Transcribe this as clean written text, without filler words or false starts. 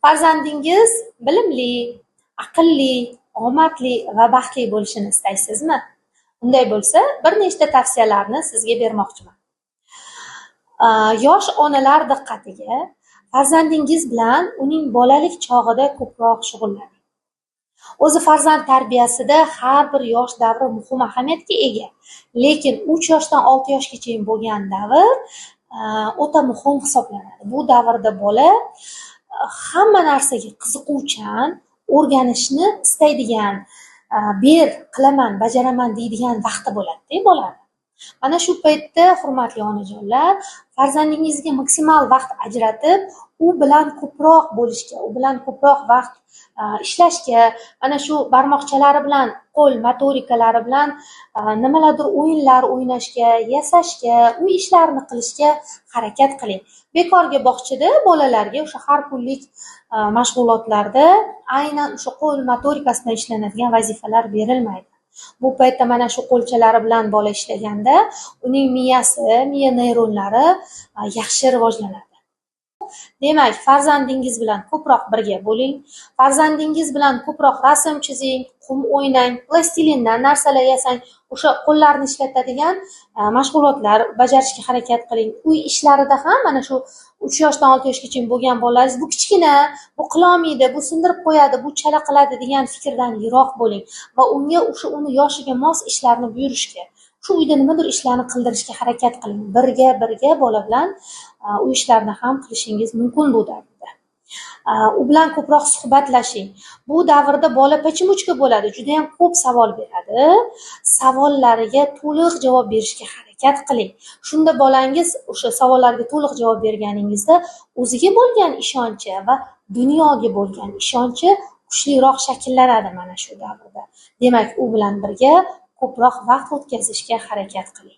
Farzandingiz bilimli, aqlli, omadli va baxtli bo'lishini istaysizmi? Unday bo'lsa, bir nechta tavsiyalarni sizga bermoqchiman. Yosh onalar diqqatiga, farzandingiz bilan uning bolalik chog'ida ko'proq shug'ullaning. O'zi farzand tarbiyasida har bir yosh davri muhim ahamiyatga ega. Lekin 3 yoshdan 6 yoshgacha bo'lgan davr o'ta muhim hisoblanadi. Bu davrda bola hamma narsaga qiziquvchan, o'rganishni istaydigan, ber, qilaman, bajaraman deydigan vaqti bo'ladi-da bolani. Mana shu paytda, hurmatli onajonlar, farzandingizga maksimal vaqt ajratib, u bilan ko'proq bo'lishga, u bilan ko'proq vaqt ishlashga, mana shu barmoqchalari bilan, qo'l motorikalari bilan nimalardir o'yinlar o'ynashga, yasashga, uy ishlarini qilishga harakat qiling. Bekorga bog'chada bolalarga o'sha har kunlik mashg'ulotlarda aynan o'sha qo'l motorikasi bilan ishlanadigan vazifalar berilmaydi. Bu paytda mana shu qo'lchalari bilan bola ishlaganda uning miyasi, miya neyronlari yaxshi rivojlanadi. Demak, farzandingiz bilan ko'proq birga bo'ling, farzandingiz bilan ko'proq rasm chizing, qum o'ynang, plastilindan narsalar yasang, o'sha qo'llarni ishlatadigan mashg'ulotlar bajarishga harakat qiling. Uy ishlarida ham mana shu 3 yoshdan 6 yoshgacha bo'lgan bolalaringiz bu kichkina, bu qilolmaydi, bu sindirib qo'yadi, bu chala qiladi degan fikrdan yiroq bo'ling va unga o'sha uni yoshiga mos ishlarni buyurishga, shu uyda nimadir ishlarni qildirishga harakat qiling. Birga bola bilan uy ishlarini ham qilishingiz mumkin bu davrda. U bilan ko'proq suhbatlashing. Bu davrda bola pachimuchka bo'ladi, juda ham ko'p savol beradi. Savollariga to'liq javob berishga harakat qiling. Shunda bolangiz o'sha savollarga to'liq javob berganingizda o'ziga bo'lgan ishonchi va dunyoga bo'lgan ishonchi kuchliroq shakllanadi mana shu davrda. Demak, u bilan birga ko'proq vaqt o'tkazishga harakat qiling.